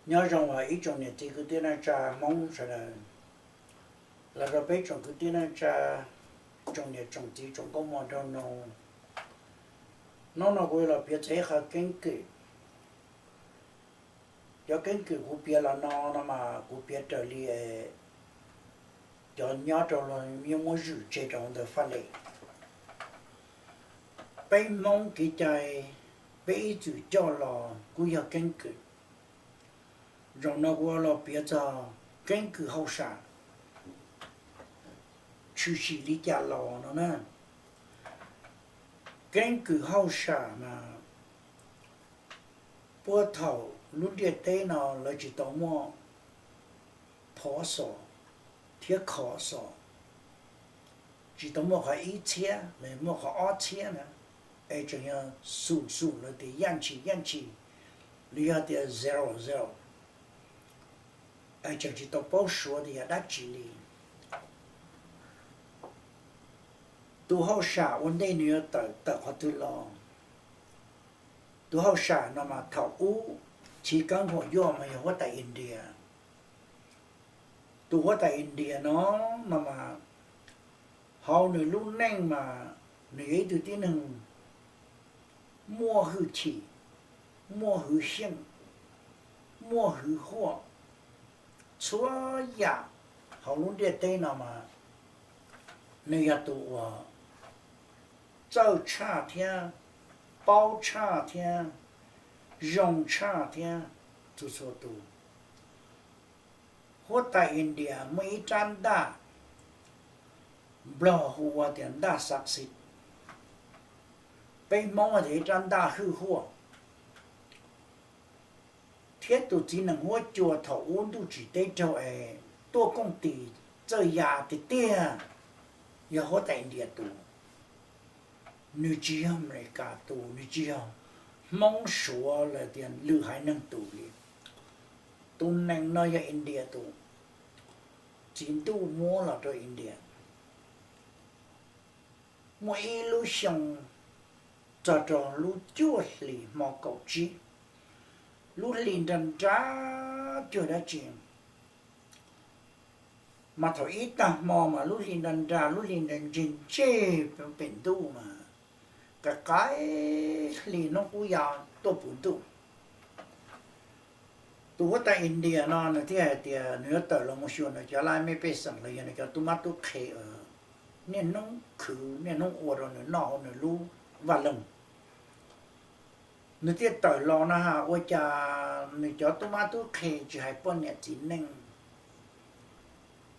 Nyob zoo ib tsoom niam txiv kwv tij neej tsa Hmoob sawv daws, los rau peb tsoom kwv tij neej tsa, tsoom niam tsoom txiv tsoom nkauj muam nraug nus. Hnub no kuv yuav los piav txog ib qho keeb kwm. Cov keeb kwm kuv piav los no no mas kuv piav raws li cov nyob rau los yeej muab zwm tseg rau ntawm faj lem. Peb Hmoob kev cai, peb ib txwm coj los kuj yog keeb kwm. Zaum no kuv los piav txog keeb kwm hauj sam tshwm sim li cas los no na. Keeb kwm hauj sam mas puag thaum lub ntiaj teb no lawv tsis tau muaj phov xos thiab khov xos, tsis tau muaj qhov ib txhiab los muaj qhov ob txhiab na, es tseem yog xum xum los tias yaj ntshis yaj ntshis, los yog tias zero zero, es tseem tsis tau paub suav tias yog dab tsi li. Tus hauj sam ua ntej nws yuav tawm, tawm qhov twg los? Tus hauj sam no mas thaum ub chiv keeb huam yuaj mas yog huab tais India. Tus huab tais India no no mas hauv nws lub neej mas nws yog ib tug tib neeg muaj hwj chim, muaj hwv xyeej, muaj hwv huaj. Txhua yam hauv lub ntiaj teb no mas nws yog tus uas txawj tshaj thiab, paub tshaj thiab, zoo tshaj thiab txhua txhua tus. Huab tais India muaj ib rab ntaj, Nplog hu ua tias ntaj xav xi, peb Hmoob tias ib rab ntaj hwj huaj. Thiab tus txiv nees huab cua thaum ub ntuj tsim teb raug es tuaj kooj tis txawj ya tiag tiag yog huab tais India tus. Nws tsis yog Amelikas tus, nws tsis yog Hmoob Suav los tias lwm haiv neeg tus li. Tus nees no yog India tus, txiv ntuj muab los rau India. Muaj ib lub xyoo txog rau lub cuaj hlis hmo kaum tsib, lub hli nra nrag cuag dab tsi, mas thaum ib tag hmo mas lub hli nra nrag, lub hli nra ntseg ntseg pem ntuj mas, qai qai hli hnub qub ya tuaj puv ntuj. Tus huab tais India no nws thiaj hais tias nws yuav tawm los mus xyuas nws cov laj mej pej xeem los yog nws cov tub mab tub qhe niaj hnub khwv niaj hnub ua rau nws noj hauv nws lub vaj loog. Nws thiaj tawm los no ha, ua cas nws cov tub mab tub qhe tsis hais poj niam txiv neej,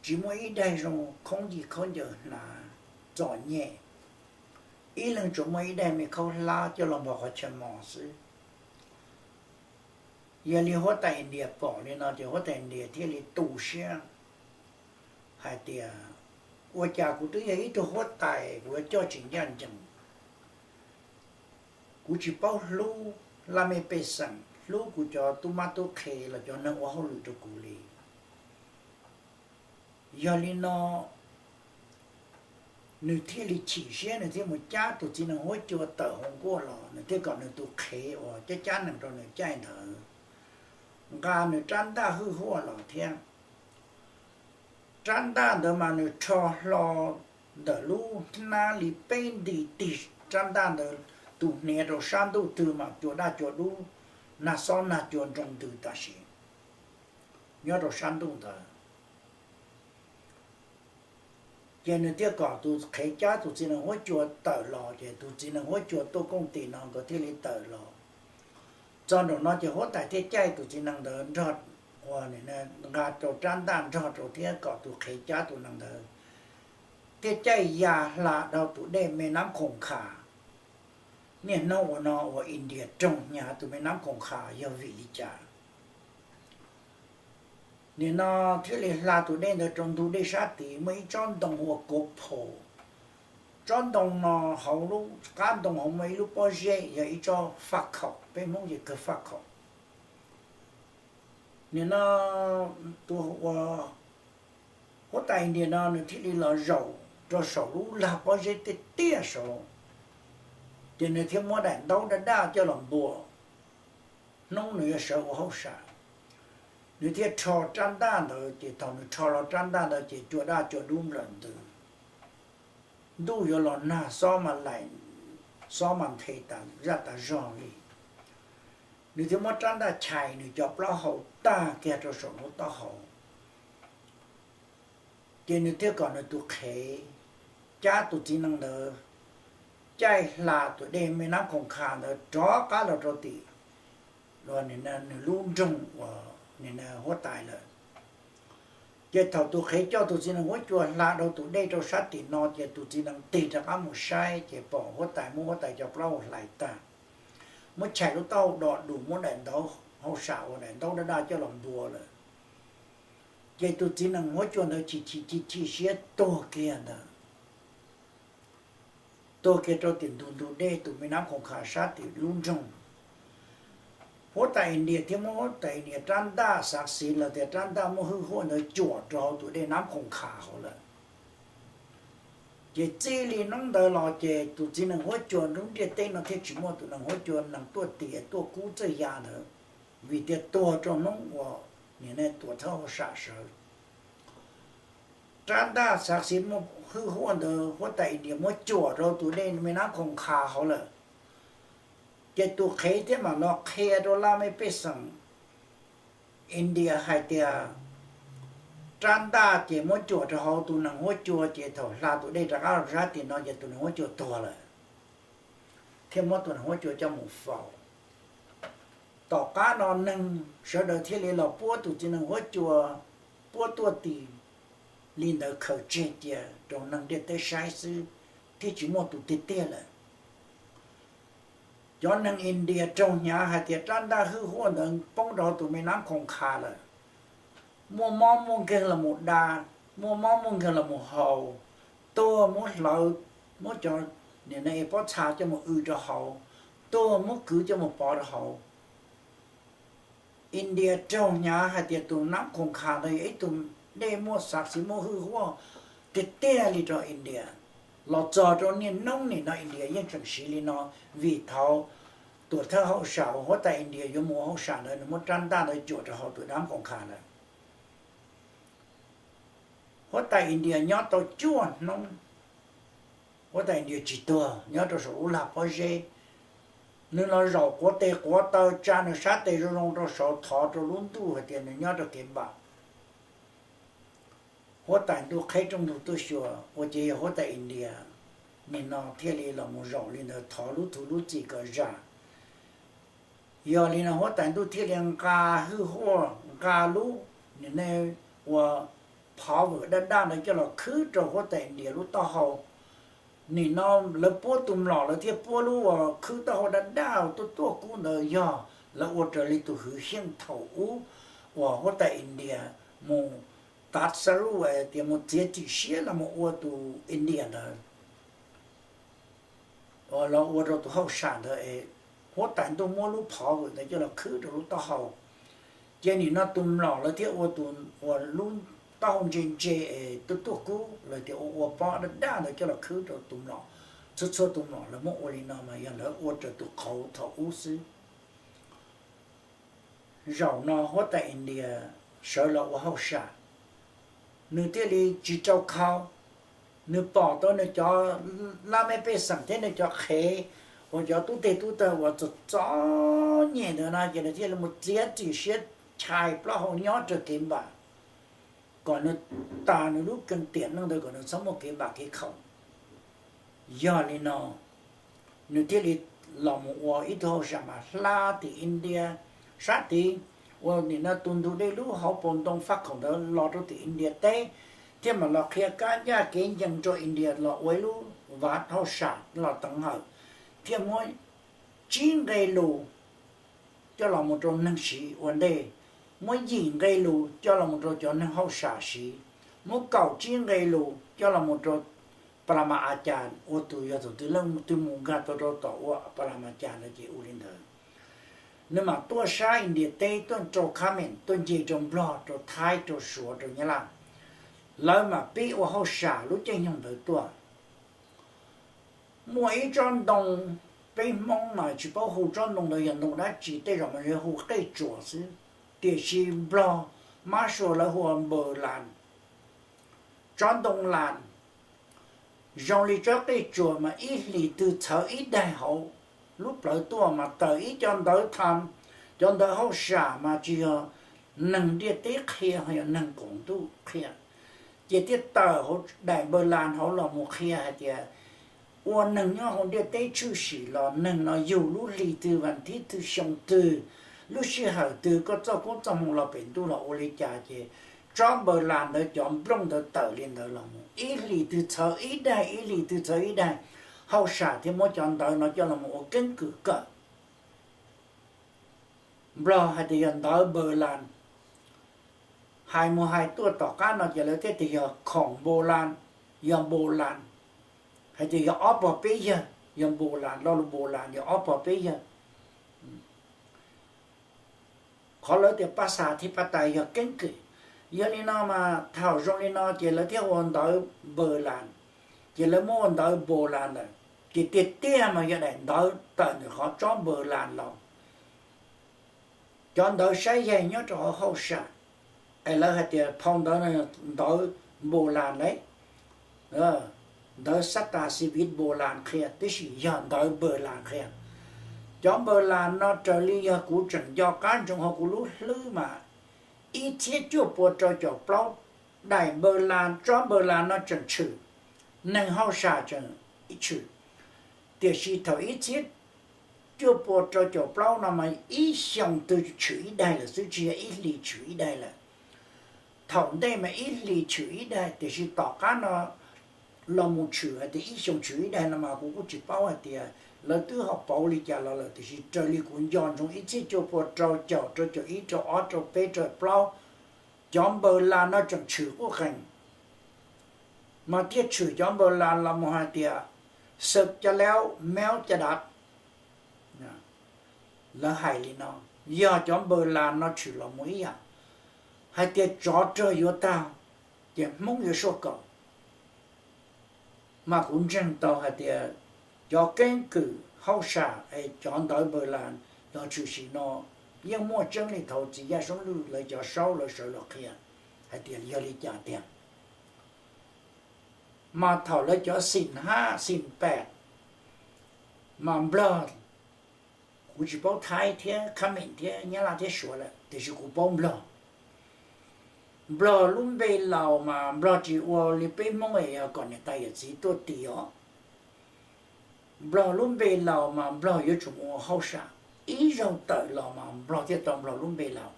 tsis muaj ib daig zoo khoob yig khaub ncaws hnav txom nyem, ib leeg tsuas muaj ib daig me khaub hlab coj los npog qhov chaw mos xwb. Yog li huab tais India pom li no ces huab tais India thiaj li tu siab hais tias, ua cas kuv twb yog ib tug huab tais, kuv yuav coj tsis ncaj ncees, kuv tsis paub hlub laj mej pej xeem, hlub kuv cov tub mab tub qhe los cov neeg ua hauj lwm rau kuv li. Yog li no nws thiaj li chim siab, nws thiaj mus cab tus txiv nees huab cua tawm hauv nkuaj los, nws thiaj kom nws tus qhev uas cab cab nees rau nws caij ntawd nqa nws rab ntaj hwj huaj los thiab. Rab ntaj ntawd mas nws rho hlo ntawm lub hnab li peb nti tig, rab ntaj ntawd tus hniav rau sab ntuj twg mas cua daj cua dub, nag xob nag cua nroo ntws tam sim nyob rau sab ntuj ntawd. Ces nws thiaj kom tus qhev cab tus txiv nees huab cua tawm los, ces tus txiv nees huab cua tuaj kooj tim no nkawd thiaj li tawm los. Txog nraum no ces huab tais thiaj caij tus txiv nees ntawd nrog, uas nqa rau rab ntaj nrog rau thiab kom tus qhev cab tus nees ntawd thiaj caij ya hla dhau tus dej me nab khoom khas. Niaj hnub ua no uas India roog hnyav tus me nab khoom khas yog vim li cas? Nim no thiaj li hla tus dej ntawd rau ntug dej sab tid muaj ib tsob ntoo hu ua Kov Pho. Tsob ntoo no hauv lub qab ntoo hauv muaj ib lub pob zeb yog ib tsob faj khaum, peb Hmoob ces kawg faj khaum. Nim no tus ua huab tais India no nws thiaj li los zaum rau saum lub lag pob zeb tiaj tiaj saud, ces nws thiaj muab daim ntaub daj daj coj los npua, hnub nws yuav sawv ua hauj sam. Nws thiaj rho rab ntaj ntawd, ces thaum nws rho los rab ntaj ntawd ces cua daj cua dub nplawm ntws. Ntuj yuav los nag, xob mas laim, xob mas nthe tas zaj tas zog li. Nws thiaj muab rab ntaj chais nws cov plaub hau tag kiag rau saum lub taub hau. Ces nws thiaj kom nws tus qhev cab tus txiv nees ntawd caij hla tus dej Me Nab Khoom Kha ntawd rov qab los rau tim nws lub nroog uas huab tais lawm. Ces thaum tus qhev coj tus txiv nees huab cua hla dhau tus dej rau sab tim no ces tus txiv nees tig rov qab mus saib ces pom huab tais muab huab tais cov plaub hau hlais tag, muab chais lub taub hau do dus, muab daim ntaub hauj sam uas daim ntaub daj daj coj los ntua lawm. Ces tus txiv nees huab cua ntawd chim chim chim chim siab tuag kiag ntawd, tuag kiag rau tim ntug ntug dej tus Me Nab Khoom Kha sab tim lub nroog. Huab tais India thiaj muab huab tais India rab ntaj xav xiv los tias rab ntaj muaj hwj huaj ntawd cuam rau hauv tus dej Nab Khoom Kha hauv lawm. Ces txij li hnub ntawd los ces tus txiv nees huab cua lub ntiaj teb no thiaj tsis muaj tus nees huab cua nees tuaj tiav tuaj kub txawj ya ntawd, vim tias tuag rau hnub uas nim no tuam thawj hauj sam sawv. Rab ntaj xav xiv muaj hwj huaj ntawd huab tais India muab cuam rau tus dej Me Nab Khoom Kha hauv lawm. Ces tus qhev thiaj mam los qhia rau laj mej pej xeem India hais tias rab ntaj ces muab cuam rau hauv tus nees huab cua ces thaum hla tus dej rov qab los sab tim no ces tus nees huab cua tuag lawm, thiaj muab tus nees huab cua coj mus faus. Tom qab no neeg sawv daws thiaj li los puab tus txiv nees huab cua, puab tuaj tis li ntawd khaws tseg cia rau neeg ntiaj teb saib xwb, thiaj tsis muaj tus tiag tiag lawm. Cov neeg India raug hnyav hais tias rab ntaj hwj huaj ntawd poob rau tus Me Nab Khoom Kha lawm, muaj mob muaj nkeeg los mus da, muaj mob muaj nkeeg los mus haus, tuag muab hlawv, muab cov pob txha coj mus w rau haus, tuag muab kwv coj mus pov rau haus. India raug hnyav hais tias tus Nab Khoom Kha ntawd yog ib tug dej muaj xav xiv muaj hwj huaj tiag tiag li rau India. Los txog rau niaj hnub nim no India yeej tseem siv li no, vim thaum tuam thawj hauj sam uas huab tais India yuav mus ua hauj sam ntawd nws muab rab ntaj ntawd cuam rau hauv tus Nab Khoom Kha lawm. Huab tais India nyob tau cuaj hnub, huab tais India tsis tuag, nyob rau saum lub lag pob zeb. Nws los zaum quav tes quav taw tsa nws sab tes zoo zoo rau saud thov rau lub ntuj hais tias nws nyob rau kev npam. Huab tais ntuj qheb rooj ntug tuaj xyuas ua ces yog huab tais India, nim no thiaj li los mus zaum li ntawd thov lub txim kom zam. Yog li no huab tais ntuj thiaj li nqa hwj huaj, nqa lub nim no ua phov vwm daj daj ntawd coj los khwb rau huab tais India lub taub hau. Nim no lawv puab tus mlom lawv thiaj puab lub uas khwb taub hau daj daj tuaj tuaj kub ntawd yog lawv ua raws li tus hwv xyeej thaum ub uas huab tais India mus tav xaruj tias mus txiav txim siab los mus ua tus India ntawd, los ua rau tus hauj sam ntawd es huab tais ntuj muab lub phov vwm ntawd coj los khwb rau lub taub hau. Ces nim no tus mlom lawv thiaj ua tus uas lub taub hau ntse ntse es tuaj tuaj kub lawv tias ua ua pob daj daj ntawd coj los khwb rau tus mlom. Txhua txhua tus mlom lawv muab ua li no mas yog lawv ua raws tus qauv thaum ub xwb. Zaum no huab tais India sawv los ua hauj sam, nws thiaj li tsis rau khau. Nws pom tau nws cov laj mej pej xeem thiab nws cov qhev uas cov tub teg tub tawg uas txom txom nyem ntawd no ces nws thiaj li mus txiav txim siab chais plaub hau nyob raws kev npam, kom nws tas nws lub keeb tiam neej ntawd kom nws txhob muaj kev npam kev khaum. Yog li no nws thiaj li los mus ua ib tug hauj sam mas hla tim India sab tid, ua nim no tus ntug dej lub hauv paus ntoo faj khaum ntawd los rau tim India teb, thiaj mam los qhia kab ncaj kev ncees rau India los ua ib lub vav hauj sam los teev hawm, thiaj muab tsib nqe lus coj los mus rau neeg siv ua ntej, muab yim nqe lus coj los mus rau cov neeg hauj sam siv, muab kaum tsib nqe lus coj los mus rau Parama Acas ua tus yog tus twg leej twg mus nkag tau rau tom ua Parama Acas ntawd ces ua li ntawd. Nws mam tuaj sab India teb tuaj rau Khab Meem tuaj nce rau Nplog rau Thaib rau Suav rau Nyab Laj, lawv mam pib ua hauj sam lub caij nyoog ntawd tuaj. Muaj ib tsob ntoo, peb Hmoob mas tsis paub hu tsob ntoo ntawd yog ntoo dab tsi, tej zaum mas yuav hu qej tsuas xwb. Tiam sis Nplog Marshall lawv hu ua Npawg Las, tsob ntoo las, zoo li tsob qej tsuas mas ib hlis twg txhawv ib daig hauv lub plawv tuaj mas tawm ib co ntawv tham, cov ntawv hauj sam mas tsis yog neeg ntiaj teb qhia, yog neeg koom ntuj qhia. Ces thiaj tawm hauv daim Npawg Las hauv los mus qhia hais tias ua neeg nyob hauv ntiaj teb tshwm sim los neeg no yug lub hli twg, vas thib twg, xyoo twg, lub sij hawm twg koj txoj koob txoj hmoo los pem ntuj los ua li cas ces tsob Npawg Las ntawd cov nplooj ntawd tawm li ntawd los mus ib hlis twg txhawv ib daig, ib hlis twg txhawv ib daig. Hauj sam thiaj muab cov ntawv no coj los mus ua keeb kwm kawm. Nplog hais tias yog ntawv Npawg Las, hais mus hais tuaj tom qab no ces lawv thiaj tias yog khoom Npawg Las, yog Npawg Las, hais tias yog ob pog peb yawg, yog Npawg Las, lo lus Npawg Las yog ob pog peb yawg. Qhov lawv tias pab xas thiab pab tais yog keeb kwm. Yog li no mas thaum zoo li no ces lawv thiaj ua ntawv Npawg Las, ces lawv muab ua ntawv Npawg Las lawm. Ces tiag tiag mas yog daim ntawv tawm ntawm qhov tsob Npawg Las los. Cov ntawv saib yaig nyob rau hauv hauj sam, es lawv hais tias phau ntawv no ntawv Npawg Las lawm, ntawv sab tas xi viv Npawg Las qhia, tab sis yog ntawv Npawg Las qhia. Cov Npawg Las no raws li yog kuv tseem nco qab ntsoov hauv kuv lub hlwb mas ib txhiab cuaj pua rau caum plaub, daim Npawg Las, tsob Npawg Las no tseem tshwm, neeg hauj sam tseem tshwm. Tiam sis thaum ib txhiab cuaj pua rau caum plaub no mas ib xyoos twg tshwm ib daig lawm xwb, tsis yog ib hlis tshwm ib daig lawm. Thaum ntej mas ib hlis tshwm ib daig, tiam sis tom qab no los mus tshwm hais tias ib xyoos tshwm ib daig no mas kuv kuj tsis paub hais tias lawv twb ho pauv li cas los lawm, tiam sis raws li kuv nco ntsoov ib txhiab cuaj pua rau caum, rau caum ib, rau ob, rau peb, rau plaub, cov Npawg Las no tseem tshwm quj qees, mas thiaj tshwm cov Npawg Las los mus hais tias Xawm Ca Laub Meub Ca Dav. Lawv hais li no, yog cov Npawg Las no tshwm los mus ib yam, hais tias tsov rog yuav tag, ces Hmoob yuav suaj kaum. Mas kuv ntseeg tau hais tias cov keeb kwm hauj sam es cov ntawv Npawg Las los tshwm sim no yeej muaj tseeb li thaum txiv Yaj Soob Lwj lawv cov saub lawv sawv los qhia hais tias yog li cas tiag. Mas thaum lawv cov xim hab xim pam mas Nplog, kuv tsis paub Thaib thiab Khab Mem thiab Nyab Laj thiab Suav lawm, tiam sis kuv paub Nplog. Nplog lub npe laus mas Nplog tsis ua li peb Hmoob es yog kom niam tais yawm txiv tuaj tis os. Nplog lub npe laus mas Nplog yuav tsum mus ua hauj sam, ib zaug tawm los mas Nplog thiaj tau Nplog lub npe laus.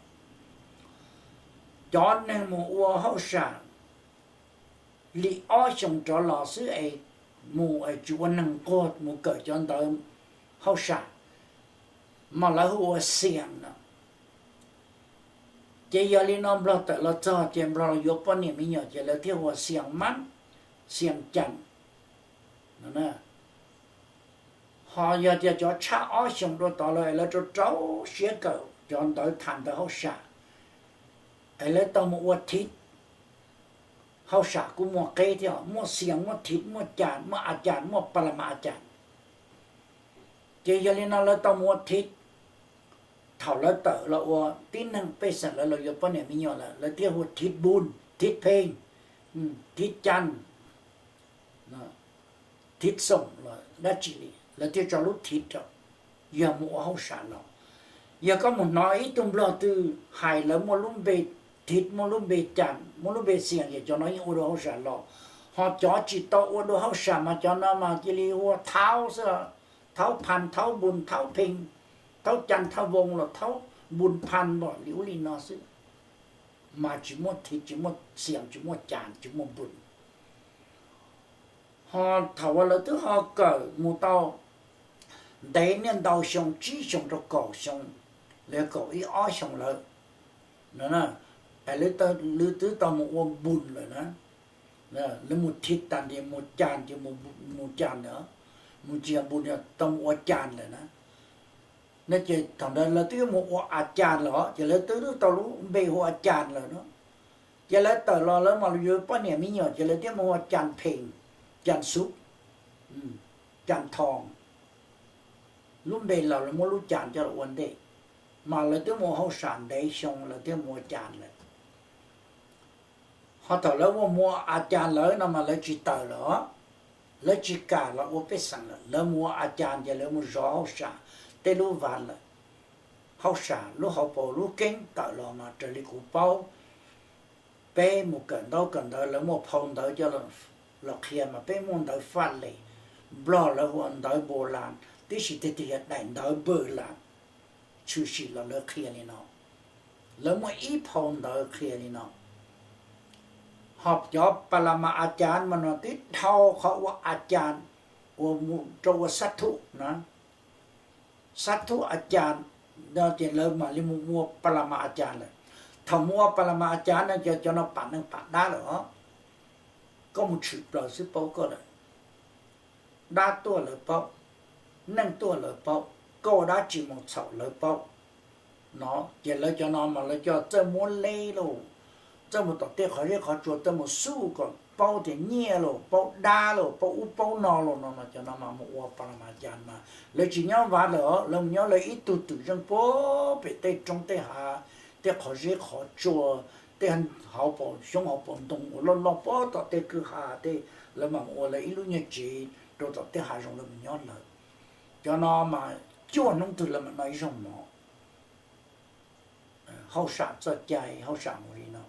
Cov neeg mus ua hauj sam li ob xyoos rov los xwb es mus es tsis ua neeg nquag mus kawm cov ntawv hauj sam, mas lawv hu ua Xias no. Ces yog li no Nplog tawm los txog ces Nplog yuav poj niam me nyuam ces lawv thiaj hu ua Xias Mab, Xias Cas. Ho yog tias cov tshaj ob xyoos dua tod lawm es lawv rau rau siab kawm cov ntawv tham ntawv hauj sam, es lawv tau mus ua thiv. Hauj sam kuj muaj qeb thiab, muaj Xias, muaj thiv, muaj Cas, muaj A Cas, muaj Pas Las Mas A Cas. Ces yog li no lawv tau mus ua thiv. Thaum lawv tawm los ua tib neeg pej xeem lawv los yuav poj niam me nyuam lawm lawv thiaj hu ua Thiv Npun, Thiv Pheej, Thiv Cas, Thiv Xoom los dab tsi li, lawv thiaj tso lub thiv rau. Yog mus ua hauj sam los, yog koj mus hnov ib tug nplog twg hais lawv muaj lub npe thiv, muaj lub npe cas, muaj lub npe xias, ces cov no yeej ua dua hauj sam los. Ho cov tsis tau ua dua hauj sam mas cov no mas cia li hu ua Thaub xwb, Thaub Phan, Thaub Npun, Thaub Pheej, Thaub Cas, Thaub Voos los Thaub Npun Phan npaum li ub li no xwb, mas tsis muaj thiv, tsis muaj xias, tsis muaj cas, tsis muaj npun. Ho thaum uas lawv twb ho kawm mus tau ntev niaj ntau xyoo, tsib xyoo rau kaum xyoo, lawv kaum ib ob xyoo lawm no, es lawv twb tau mus ua npun lawm na. Lawv mus thiv tas ces mus cas ces mus cas na, mus tsis yog npun, tau mus ua cas lawm na. No ces thaum ntawd lawv twb yuav mus ua A Cas lawm, ces lawv twb tau lub npe hu ua Cas lawm no. Ces lawv tawm los lawv mas yuav poj niam me nyuam ces lawv thiaj mus ua Cas Pheem, Cas Xub, Cas Thoo. Lub npe laus lawv muab lub Cas coj los ua ntej. mas lawv twb mus hauj sam ntev xyoo lawv thiaj mus ua cas lawm. Ho thaum lawv mus ua a cas lawm no mas lawv tsis tawm lawm, lawv tsis kam los ua pej xeem lawm, lawv mus ua a cas ces lawv mus zov hauj sam tej lub vaj lawm. Hauj sam lub hauv paus lub keeb tawm los mas raws li kuv paub, peb mus kawm ntaub kawm ntawv lawv muaj phau ntawv coj los qhia mas peb muaj ntawv faj les, Nplog lawv hu ua ntawv npau las, tib si tiag tiag yog daim ntawv npawg las, tshwm sim los lawv qhia li no. Lawv muaj ib phau ntawv qhia li no. Ho cov pas las mas a cas mas no twb dhau qhov ua a cas uas mus rau ua sab thuj na, sab thuj a cas no ces lawv mam li mus ua pas las mas a cas lawm. Thaum mus ua pas las mas a cas no ces cov no pam neeg pam dab lawm os. Koj mus tshwm plaws xwb paub koj lawm. Dab tuaj lawv paub, neeg tuaj lawv paub, koj ua dab tsi mus txhaum lawv paub. No ces lawv cov no mas lawv coj txawj muab leb lauj, txawj mus tom tej qhov zeb qhov tsua txawj mus xub kom paub tias nyiaj lauj, paub dab lauj, paub ub paub no lauj no mas cov no mas mus ua pas las mas a cas mas lawv tsis nyob vaj lawm, lawv mus nyob lawv ib tug twm zeej puag pem tej roob tej hav, tej qhov zeb qhov tsua, tej hauv paus xyoob hauv paus ntoo uas loj loj puag tom tej kwj ha tej, lawv mam mus ua lawv ib lub nyuag tsev rau tom tej hav zoov lawv mus nyob lawm. Cov no mas cuaj hnub twg lawv mam noj ib zaug mov. Hauj sam txoj cai hauj sam mus li no.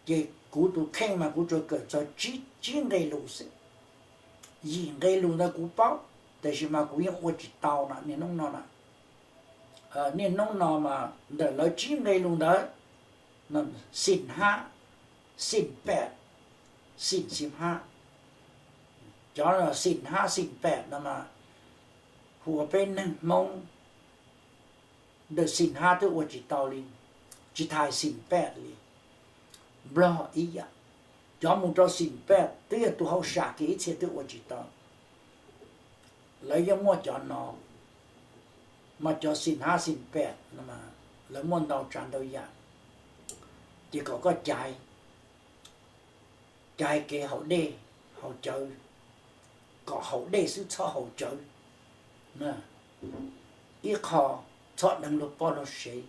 Ces kuv tus kheej mas kuv tsuas kawm txog tsib nqe lus xwb, yim nqe lus ntawd kuv paub, tiam sis mas kuv yeej ua tsis tau na niaj hnub no na. Niaj hnub no mas ntawm lawv tsib nqe lus ntawd, xim hab, xim pem, xim xim hab. Cov xim hab xim pem no mas hu ua peb neeg Hmoob ntawm xim hab twb ua tsis tau li, tsis tas xim pem li. Nplog ib yam, cov mus rau xim pem twb yog tus hauj sam kiag ib txhia twb ua tsis tau. Lawv yeej muaj cov no, mas cov xim hab xim pem no mas lawv muaj ntau tsav ntau yam, ces kom koj caiv, caiv kev haus dej haus cawv, kom haus dej xwb txhob haus cawv. Ib qho, txhob deev luag poj luag sev.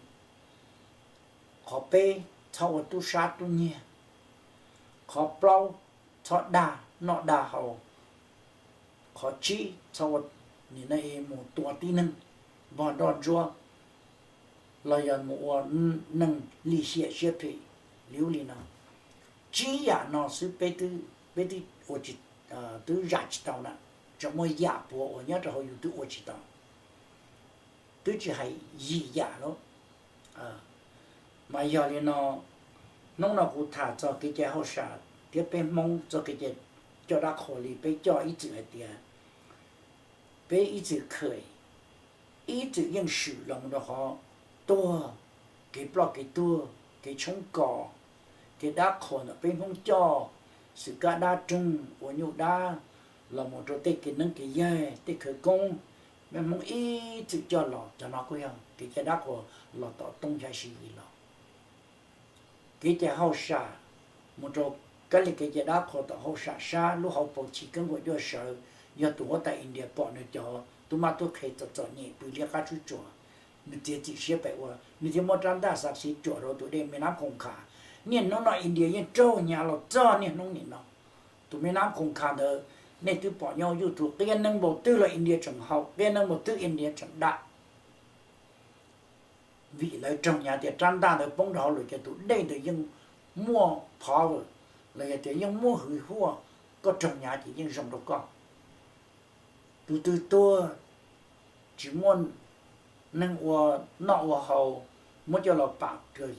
Qhov peb, txhob ua tub sab tub nyiag. Qhov plaub, txhob dag noj dag haus. Qhov tsib, txhob ua, nim no mus tua tib neeg npog nroj ntsuab los yog mus ua neeg lim hiam siab phem li ub li no. Tsib yam no xwb peb twb ua, twb zam tsis tau na, tseem muaj yam puav uas nyob rau hauv yus twb ua tsis tau, twb tsis hais yim yam lawm. Mas yog li no, hnub no kuv tham txog kev cai hauj sam thiab peb Hmoob txoj kev cai coj dab qhuas li peb coj ib txwm hais tias, peb ib txwm khawm, ib txwm yeej swm los mus rau qhov tuag, kev ploj kev tuag, kev tshoob kos, kev dab qhuas ntawm peb Hmoob coj, xwm kab dab roog ua nyuj dab, los mus rau tej kev neeb kev yaig tej khawv koob, peb Hmoob ib txwm coj los, cov no kuj yog kev cai dab qhuas los tom tooj xya si i los. Kev cai hauj sam mus rau kab li kev cai dab qhuas tom hauj sam sab lub hauv paus chiv keeb huam cuaj sawv, yog tus huab tais India pom nws cov tub mab tub qhe txom txom nyem pw liab qab tsuj tsuas, nws txiav txim siab pem ua, nws thiaj muab rab ntaj xav xiv cuam rau tus dej me nab khoom kha. Niaj hnub no India yeej raug hnyav los txog niaj hnub nim no. Tus me nab khoom kha ntawd, nej twb pom nyob YouTube, qias neeg npaum twg los India tseem haus, qias neeg npaum twg India tseem dam. Vim lawv raug hnyav tias rab ntaj ntawd poob rau hauv lawm ces tus dej ntawd yeej muaj power, los yog tias yeej muaj hwj huaj, koj raug hnyav ces yeej zoo rau koj. Tus twg tuag tsis muaj neeg ua noj ua haus, muab coj los pam, kev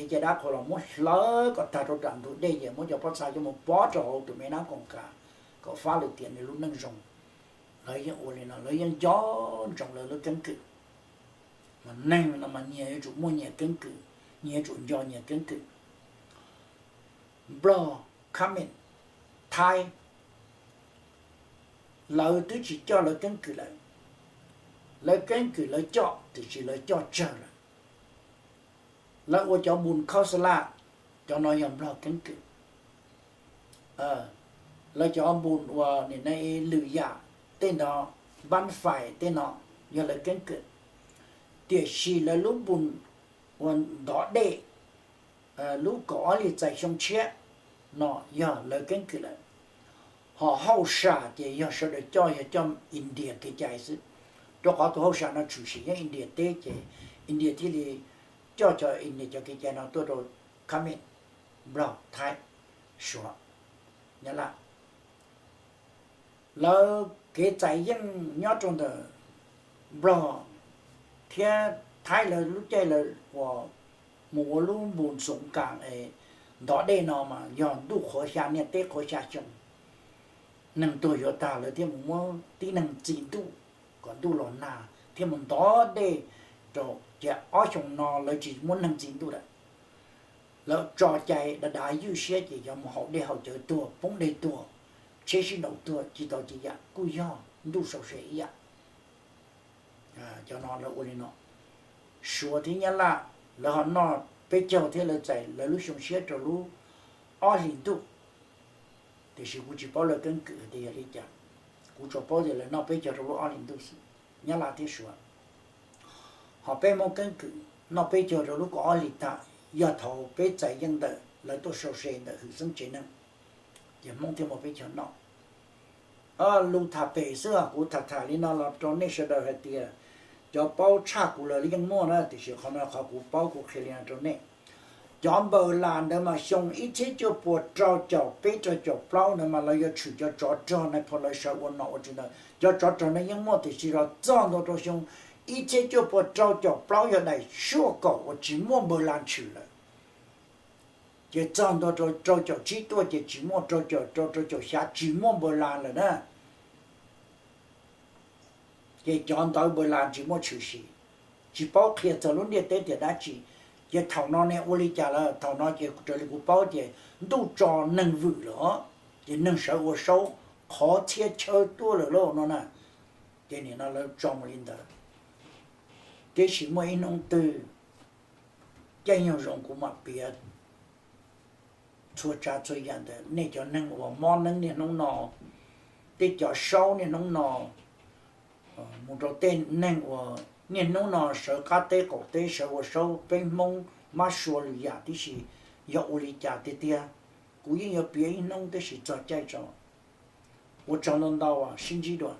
cai dab qhuas los muab hlawv kom tag rau nram ntug dej ces muab cov pob txha coj mus pov rau hauv tus me nab khoom kha kom fab lwm tiam nws lub neej zoo. Lawv yeej ua li no, lawv yeej nco ntsoov lawv lub keeb kwm. Mas neeg no mas nyias yuav tsum muaj nyias keeb kwm, nyias yuav tsum nco nyias keeb kwm. Nplog, Khmer, Thaib, lawv twb tsis coj lawv keeb kwm lawm. Lawv keeb kwm lawv coj tiam sis lawv coj tsawg lawm. Lawv ua cov npus khaub xa laj, cov no yog Nplog keeb kwm. Lawv cov npus uas nim no lwm yam tej no, npab fais tej no, yog lawv keeb kwm. Tiam sis lawv lub npus uas ntov dej lub kaum ob hlis txais xyoo tshiab no yog lawv keeb kwm lawm. Ho hauj sam ces yog sawv daws coj, yog coj India kev cai xwb, rau qhov tus hauj sam no tshwm sim nyob India teb ces India thiaj li coj cov India cov kev cai no tuaj rau Khmer, Nplog, Thaib, Suav, Nyab Laj. Lawv kev txais yeej nyob rau ntawm Nplog thiab Thaib lawv lub caij lawv uas mus ua lub npus xoov kas ntov dej no mas yog ntuj qhuav xya niaj teb qhuav xya xyoo. Neeg tuag yuav tag lawv thiaj mus muab tib neeg txi ntuj kom ntuj los nag thiaj mus ntov dej rau, ces ob xyoo no lawv tsis muab neeg txi ntuj lawm. Lawv tso cai dav dav ywj siab ces yog mus haus dej haus cawv tuag, poob dej tuag, tsheb sib nraus tuag, tsis tau tsis yam, kuj yog ntuj sau se ib yam. Cov no lawv ua li no. Suav thiab Nyab Laj lawv ho noj peb caug thiab lawv txais lawv lub xyoo tshiab rau lub ob hlis ntuj. Tiam sis kuv tsis paub lawv keeb kwm tias yog li cas, kuv tsuas paub tias lawv noj peb caug rau lub ob hlis ntuj xwb, Nyab Laj thiab Suav. Ho peb Hmoob keeb kwm noj peb caug rau lub kaum ob hlis tag, yog thaum peb txais yeej ntawm lawv tuaj sau se ntawm hwm xeeb tsev neeg, ces Hmoob thiaj muaj peb caug noj. Lus tham pem xwb, kuv tham tham li no los rau nej sawv daws hais tias cov paub tshaj kuv lawv yeej muaj na, tiam sis qhov no qhov kuv paub kuv qhia li no rau nej. Cov npaws las ntawd mas xyoo ib txhiab cuaj puas rau caum peb rau caum plaub ntawd mas lawv yuav tshwm cov tsov rog na pho lawv sawv ua nom ua tswv ntawd, cov tsov rog no yeej muaj, tiam sis los txog ntua rau xyoo ib txhiab cuaj puas rau caum plaub yog daim suaj kaum uas tsis muaj npaws las tshwm lawm. Ces txog ntua rau rau caum tsib tuaj ces tsis muaj, rau caum rau rau caum xya tsis muaj npaws las lawm na. Ces cov ntawd npaws las tsis muaj tshwm sim, tsis paub qhia txog lub ntiaj teb tias dab tsi. Ces thaum no ne ua li cas lawm, thaum no ces raws li kuv paub ces ntuj tso neeg vwm lawm, ces neeg sawv ua saub qhov txhiab chaw tuaj lawm lauj no na. Ces nim no lawv tso mus li ntawd. Tiam sis muaj ib hnub twg caij nyoog zoo kuv mam piav txhua tsav txhua yam ntawm nej cov neeg uas mob neeb niaj hnub no, tej cov saub niaj hnub no, mus rau tej neeg uas niaj hnub no sawv qab teb qaum teb sawv ua saub, peb Hmoob mab sua lwm yam tib si, yog ua li cas tiag tiag, kuv yeej yuav piav ib hnub, tiam sis txog caij tso. Ua tsaug ntau ntau, sib ntsib dua.